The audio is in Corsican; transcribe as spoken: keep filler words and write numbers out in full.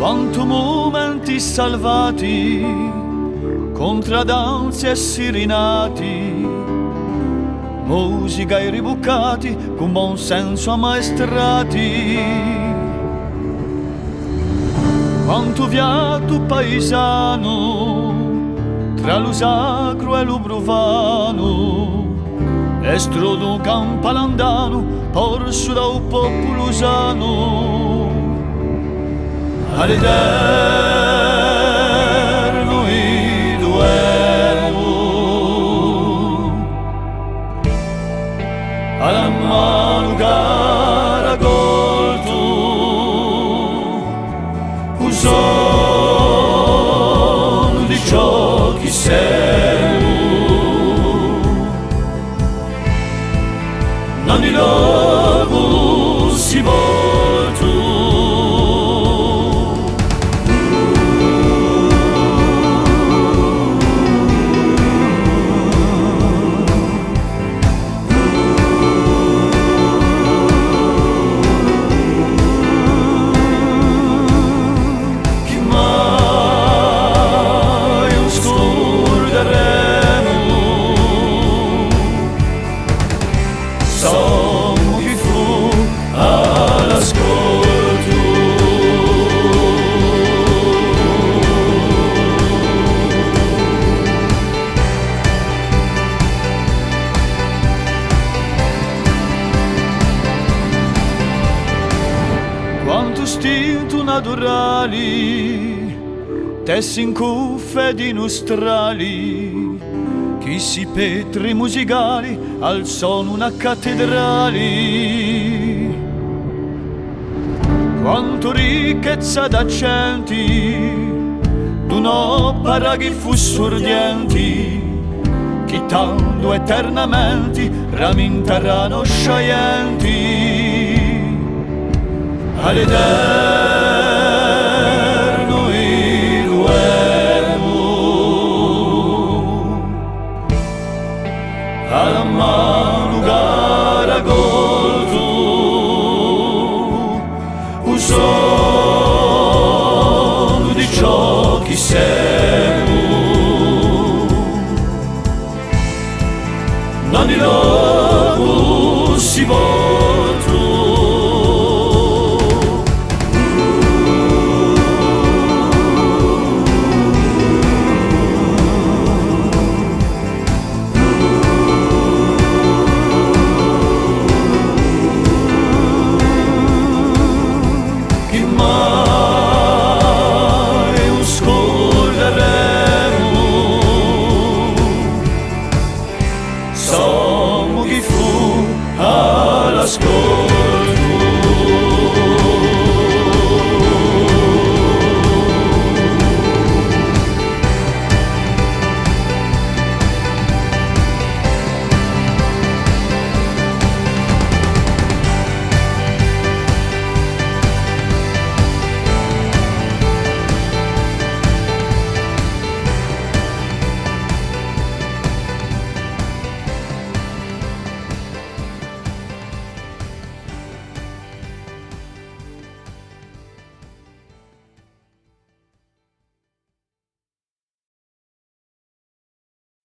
Quantu mumenti salvati, cuntradanzi è sirinati, musica è ribuccati, cù bon sensu ammaestrati. Quantu viatu paisanu, trà lu sacru è lu prufanu, è strudu campalandanu, porsu da u populu sanu. À l'Eternu i duemu, à la manu ch'hà racoltu u sonu di ciò chì semu. N'ani locu si voltu. Chì mai ùn scurdaremu, s'omu chì fù à l'ascoltu. Quantu stintu naturali, tessi in cuffe di nustrali, chì sti petri musicali alzonu una cattedrali. Quantu ricchezza d'accenti, d'un'opera chì fù surghjenti, chì tandu eternamenti ramintarà a noscia ghjenti. À l'Eternu